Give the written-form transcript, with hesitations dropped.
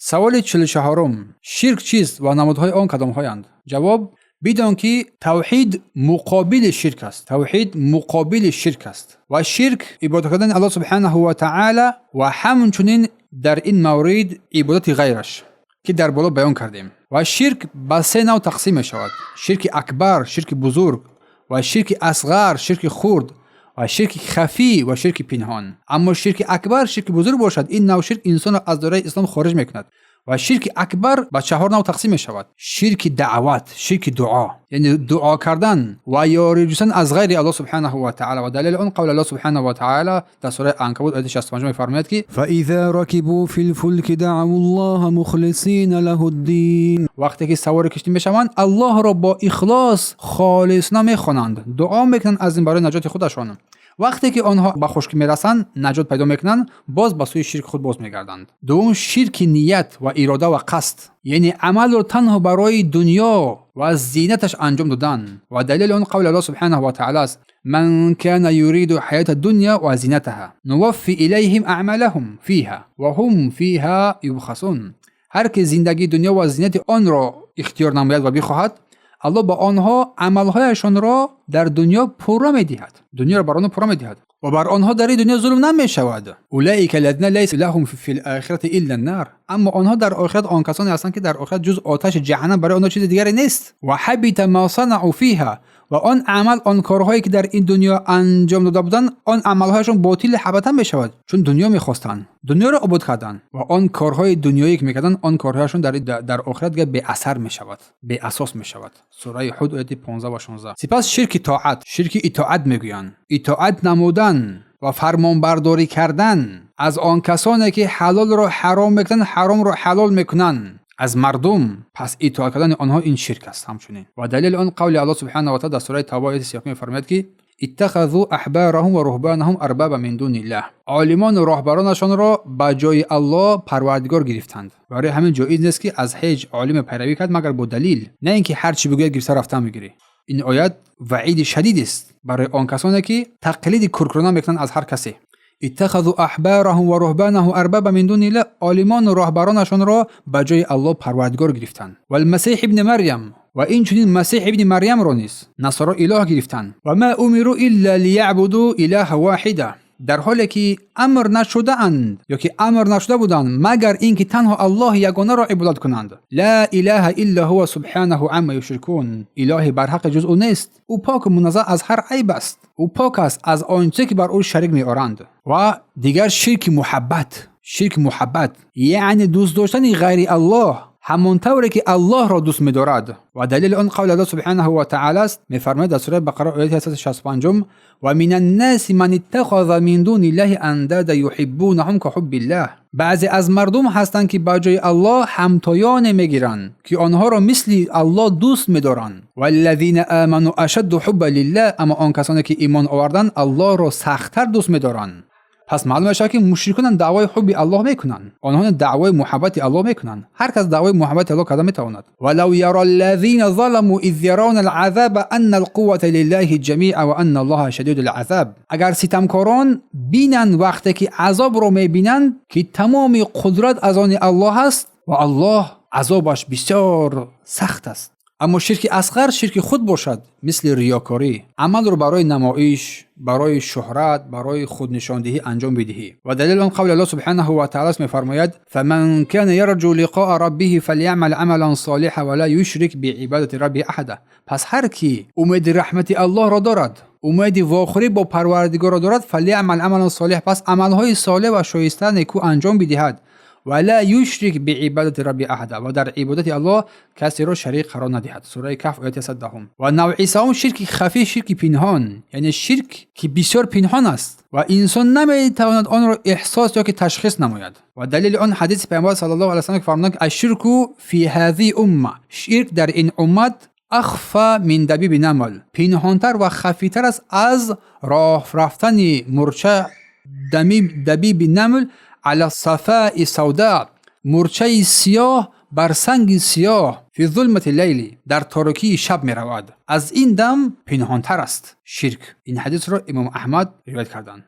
Саволи 44-ум: ширк чист ва намудҳои он кадомҳоянд? Ҷавоб: бидон, ки тавҳид муқобили ширк аст. Тавҳид муқобили ширк аст ва ширк ибодат кардани Аллоҳ субҳанаҳу ва таъала ва ҳамчунин дар ин маврид ибодати ғайраш, ки дар боло баён кардем. Ва ширк ба се нав тақсим мешавад: ширки акбар, ширки бузург, ва ширки асғар, ширки хурд, ва ширки хафӣ ва ширки пинҳон. Аммо ширки акбар, ширки бузург бошад, ин нав ширк инсонро аз доираи ислом хориҷ мекунад. Ва ширки акбар ба чаҳор нав тақсим мешавад: ширки даъват, ширки дуо, яъне дуо кардан ва ёрӣ ҷустан аз ғайри Аллоҳ субҳанаҳу ва таъала. Ва далели он қавли Аллоҳ субҳанаҳу ва таъала дар сураи Анкабут, ояти 65, мефармояд, ки فإذا ركبوا في الفلك دعوا الله مخلصين له الدين. Вақте ки савори киштӣ мешаванд, Аллоҳро бо ихлос, холисона мехонанд, дуо мекунанд аз ин барои наҷоти худашон. Вақте ки онҳо ба хушкӣ мерасанд, наҷот пайдо мекунанд, боз ба сӯи ширки худ боз мегарданд. Дуввум, ширки ният ва ирода ва қасд, яъне амалро танҳо барои дунё ва зинаташ анҷом додан. Ва далели он қавли Аллоҳ субҳанаҳу ва таъала аст: من كان يريد الحياة الدنيا وزينتها نوف إليهم أعمالهم فيها وهم فيها يبخسون. Ҳар ки зиндагии дунё ва зинати онро ихтиёр намояд ва бихоҳад, Аллоҳ ба онҳо амалҳояшонро дар дунё пурра медиҳад, дунёро бар онҳо пурра медиҳад ва бар онҳо дар ин дунё зулм намешавад. أولئك الذين ليس لهم في الآخرة إلا النار. Аммо онҳо дар охират он касоне ҳастанд, ки дар охират ҷуз оташи ҷаҳаннам барои онҳо чизи дигаре нест. وحبط ما صنعوا فيها. Ва он амал, он корҳое, ки дар ин дунё анҷом дода буданд, он амалҳояшон ботили ҳабата мешавад, чун дунё мехостанд, дунёро обод карданд ва он корҳои дунёие ки мекарданд, он корҳояшон дар охират дига беасар мешавад, беасос мешавад. Сураи Ҳуд, ояти 15 ва 16. Сипас ширки тоат, ширки итоат мегӯянд, итоат намудан ва фармонбардорӣ кардан аз он касоне, ки ҳалолро ҳаром мекунанд, ҳаромро ҳалол мекунанд аз мардум. Пас итоат кардани онҳо ин ширк аст ҳамчунин. Ва далели он қавли Аллоҳ субҳанаҳу ва таъала дар сураи Тавба, ояти 31, мефармояд, ки اتخذوا أحبارهم ورهبانهم أربابا من دون الله. Олимону роҳбаронашонро ба ҷои Аллоҳ парвардигор гирифтанд. Барои ҳамин ҷоиз нест, ки аз ҳеҷ олиме пайравӣ кард, магар бо далил, на ин ки ҳар чӣ бигӯяд, гирифта рафтан мегирӣ. Ин оят ваъиди шадид аст барои он касоне, ки тақлиди куркурона мекунанд аз ҳар касе. اتخذوا أحبارهم ورهبانهم أربابا من دون الله. Олимону роҳбаронашонро ба ҷои Аллоҳ парвардигор гирифтанд. والمسيح ابن مريم. Ва инчунин Масеҳ ибни Марьямро низ насоро илоҳ гирифтанд. وما أمروا إلا ليعبدوا إلها واحدا. Дар ҳоле ки амр нашудаанд ё ки амр нашуда буданд, магар ин ки танҳо Аллоҳи ягонаро ибодат кунанд. لا إله إلا هو سبحانه عما يشركون. Илоҳи барҳаққи ҷуз ӯ нест, ӯ поку муназзаҳ аз ҳар айб аст, ӯ пок аст аз он чизе, ки бар ӯ шарик меоранд. Ва дигар ширки муҳаббат. Ширки муҳаббат, яъне дӯст доштани ғайри Аллоҳ ҳамон тавре ки Аллоҳро дӯст медорад. Ва далели он қавли Аллоҳ субҳанаҳу ва таъала аст, мефармояд дар сураи Бақара, ояти 165: ومن الناس من اتخذ من دون الله أندادا يحبونهم كحب الله. Баъзе аз мардум ҳастанд, ки ба ҷои Аллоҳ ҳамтоёне мегиранд, ки онҳоро мисли Аллоҳ дӯст медоранд. والذين آمنوا أشد حبا لله. Аммо он касоне, ки имон оварданд, Аллоҳро сахттар дӯст медоранд. Пас маълум мешавад, ки мушриконам даъвои ҳубби Аллоҳ мекунанд, онҳо даъвои муҳаббати Аллоҳ мекунанд. Ҳар кас даъвои муҳаббати Аллоҳ карда метавонад. ولو يرى الذين ظلموا إذ يرون العذاب أن القوة لله جميعا وأن الله شديد العذاب. Агар ситамкорон бинанд, вақте ки азобро мебинанд, ки тамоми қудрат аз они Аллоҳ аст ва Аллоҳ азобаш бисёр сахт аст. Аммо ширки асғар, ширки худ бошад, мисли риёкорӣ, амалро барои намоиш, барои шӯҳрат, барои худнишондиҳӣ анҷом бидиҳӣ. Ва далели он қавли Аллоҳ субҳанаҳу ва таъала аст, мефармояд: فمن كان يرجو لقاء ربه فليعمل عملا صالحا ولا يشرك بعبادة ربه أحدا. Пас ҳар ки умеди раҳмати Аллоҳро дорад, умеди вохӯрӣ бо Парвардигорро дорад, فليعمل عملا صالحا, пас амалҳои солеҳ ва шоиста, некӯ анҷом бидиҳад. ولا يشرك بعبادة ربه أحدا. Ва дар ибодати Аллоҳ касеро шарик қарор надиҳад. Сураи Каҳф, ояти 110. Ва навъи сеюм, ширки хафӣ, ширки пинҳон, яъне ширк, ки бисёр пинҳон аст ва инсон наметавонад онро эҳсос ё ки ташхис намояд. Ва далели он ҳадиси Пайғамбар саллаллоҳу алайҳи васаллам, ки фармуданд: الشرك في هذه الأمة, ширк дар ин уммат, أخفى من دبيب النمل, пинҳонтар ва хафитар аст аз роҳ рафтани мурча. دبيب النمل على الصفاة السوداء, мурчаи сиёҳ бар санги сиёҳ, في ظلمة الليل, дар торикии шаб меравад, аз ин дам пинҳонтар аст ширк. Ин ҳадисро имом Аҳмад ривоят карданд.